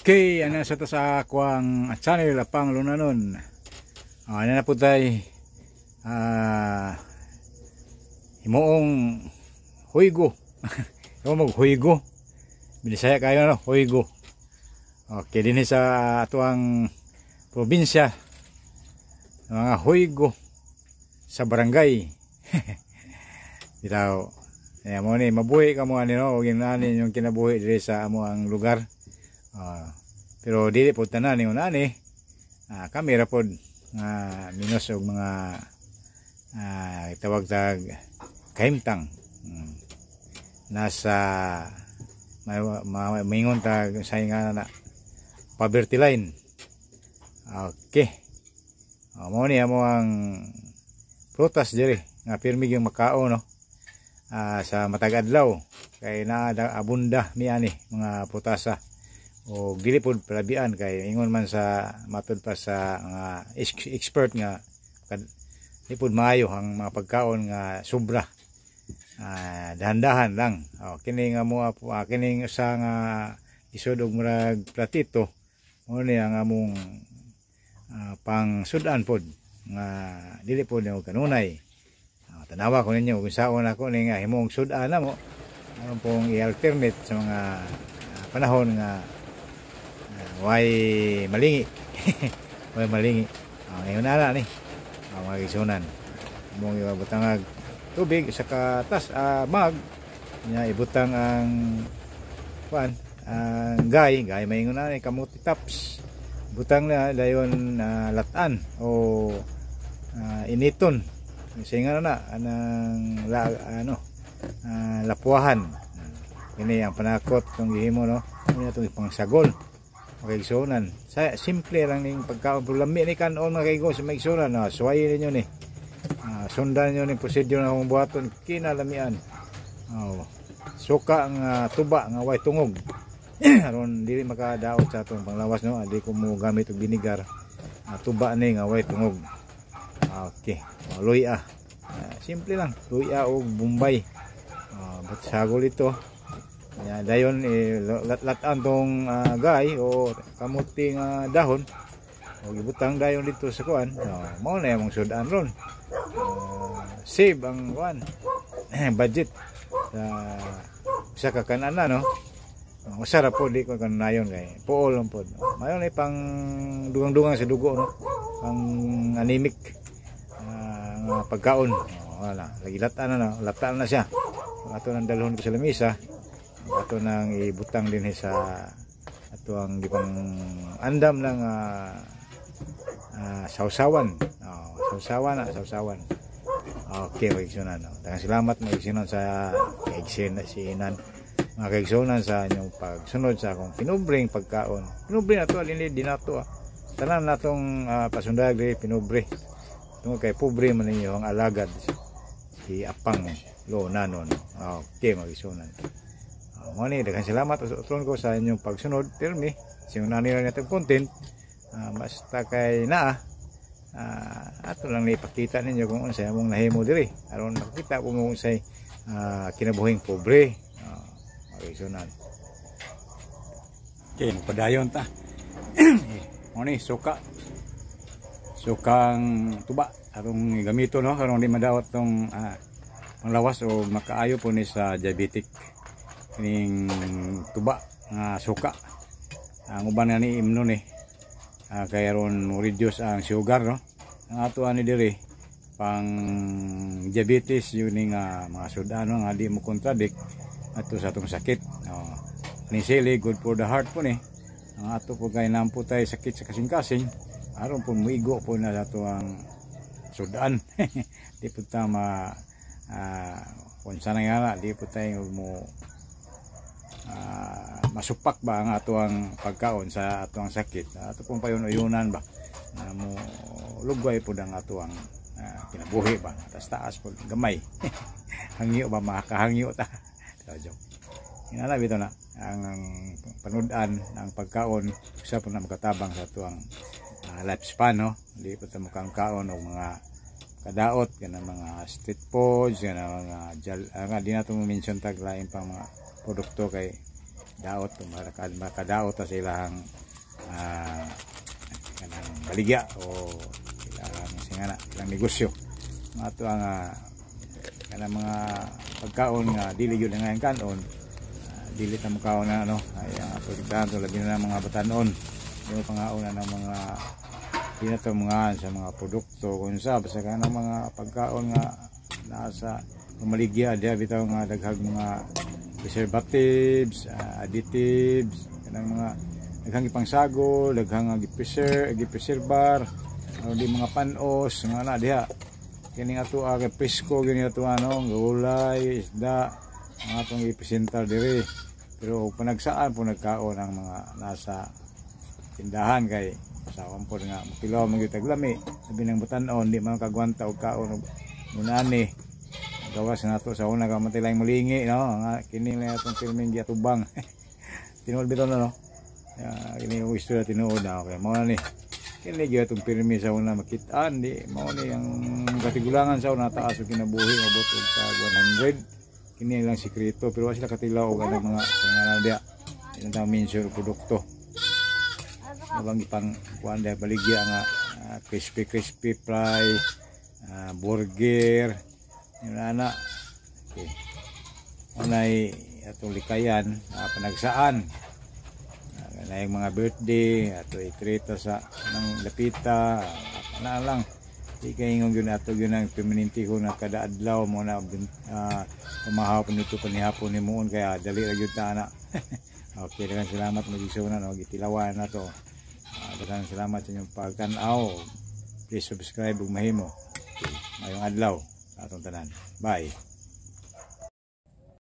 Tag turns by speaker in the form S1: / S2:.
S1: Okay, ana sa ta sa akuang channel, Apang Lunanon. Ana na po tay himuong huygo. Himo mag huygo. Binisaya kayo, no, huygo. Okay, dinhi sa atuang probinsya, mga huygo sa barangay. Bitaw. Kaya mo ni mabuhi ka mo ani, no, ug ani yung kinabuhi diri sa amo ang lugar. Pero dili po tanan ni ani. Kami ra pod nga minus og mga tawag tag kahimtang. Nasa may maingon tag sa nga na poverty line. Okay. Mo ni amo ang prutas diri nga pirmi yung makaon, no, sa matag adlaw kay naa abunda mi ani mga prutasa o dili pod palabian kay ingon man sa matud pa sa mga expert nga di pod maayo ang mga pagkaon nga sobra. Dahan-dahan lang. Oh, kini nga mo kining usa nga isod og murag platito, mo ni ang among pang sudan pod nga dili pod og kanunay. Tanawa ko ninyo kung saon ako ni nga himong sudan na mo aron pong i-alternate sa mga panahon nga way malingi, way malingi. Ngayon na ni mga igsunan, mong ibutang tubig sa katas mag nya ibutang ang kuan, ang gay gay maingon na ni kamuti tops, butang na dayon latan o initon singa na anang la, ano lapuahan. Kini ang panakot kung gihimo, no, ano itong ipangsagol, mga kaigsunan. Sa simple lang ning pagkaon pero lami ni kanon, mga kaigo sa mga igsunan, no. Suwayin ninyo ni sundan ninyo ni procedure na akong buhaton, kinalamian. Oh. Suka ang tuba nga way tungog aron dili makadaot sa atong panglawas, no. Di ko mo gamit og vinegar. Tuba ni nga way tungog. Okay. Oh, luya. Simple lang, luya og bombay. But sagol ito. Ya, dayon eh, lat-latan tong gay o kamuti nga dahon o ibutang dayon dito sa kuan. Oh, mao na yung sudan ron. Save ang kuan, budget sa usa ka kanana, no. Usa ra po, di ko kanunayon kay puol lang pod. Mayon ay pang dugang-dugang sa dugo, no, pang anemic nga pagkaon. Oh, wala lagi latan na, latan na siya. Ato nang dalhon ko sa lamisa, ato nang ibutang din sa ato ang gipang andam ng sausawan. Oh, sausawan na, sausawan. Okay, mga igsunan, no. Daghang salamat, mga igsunan, sa kaigsinan, mga kaigsunan, sa inyong pagsunod sa akong pinubreng pagkaon. Pinubre na to, alin di nato. Tanan natong pasundag diri pinubre tungod kay pobre man ninyo ang alagad si Apang Lo Nanon. Okay, mga igsunan. Mo ni daghang salamat utron ko sa inyong pagsunod pirmi sing nani lang natong content. Basta kay naa ato lang ipakita ninyo kung unsay among nahimo diri aron makita po mo unsay kinabuhing pobre, mga igsunan. Okay, magpadayon ta. Mo ni suka, sukang tuba atong gamito, no, aron di madawat tong panglawas o makaayo po ni sa diabetic kining tuba nga suka. Ang uban nga ni imno ni kay aron mo reduce ang sugar, no. Ang ato ani diri pang diabetes yun ni nga mga sudan nga di mo contradict ato sa atong sakit, no. Ni sili, good for the heart po ni. Ang ato po kay nampo tay sakit sa kasing-kasing aron po muigo po na ato ang sudan. Di po ta ma kung sana nga na, di po tayo mo masupak ba ang ato ang pagkaon sa ato ang sakit. Ato pong payun-uyunan ba na mo lugway po ang ato ang kinabuhi ba, taas taas po gamay, hangyo ba, makahangyo ta. So, joke. Inala bitaw na ang panudan ang pagkaon usa po na makatabang sa ato ang lifespan, no. Di po ta mukhang kaon og mga kadaot kanang mga street foods, kanang mga jal, nga di nato mo mention tag lain pang mga produkto kay Daot makadaot ta sa ilahang kanang baligya o ilang singana, ilang negosyo. Mga ato ang kanang mga pagkaon nga dili gyud nga kanon, dili ta mukaon na ano ay ang protektahan to, labi na mga batanon yung pangaon na ng mga di na to mga sa mga produkto kung sa basta kanang mga pagkaon nga nasa pamaligya diha bitaw nga daghag mga preservatives, additives, kanang mga daghang ipangsago, daghang nga gipreserve, gipreserbar, o di mga panos, mga na diha. Kini nga ato kay presko gini ato ano, gulay, isda, mga atong gipresentar diri. Pero panagsaan po nagkaon ang mga nasa tindahan kay usawan po nga makilaw man gyud taglami, sabi ng batanon di man kagwanta og kaon og munani. Gawas na to sa una ka matilay mulingi, no, nga kini lang atong pirming giatubang. Tinuod bitaw na, no. Ya, kini yung istorya tinuod na. Okay, mao na ni. Kini gyud atong pirmi sa una makitaan di mao ni ang katigulangan sa una taas og kinabuhi, mabot og tag 100. Kini lang sikreto, pero wa sila katilaw og anang mga singana diha. Ilang tang mention og produkto. Nabang ipang kuan diha baligya nga crispy crispy fry, burger, yun ana. Okay. Unay atong likayan, panagsaan. Na yung mga birthday ato itrita sa nang lapita, ana lang. Di kay ingon gyud ato gyud ang permanente ko na kada adlaw mo na pamahaw pa nito panihapon ni muon kaya dali ra gyud ta ana. Okay, daghang salamat, magigsunan no, gitilawan na to. Daghang salamat sa inyong pagtan-aw. Please subscribe ug mahimo. Okay, maayong adlaw sa atong tanan. Bye.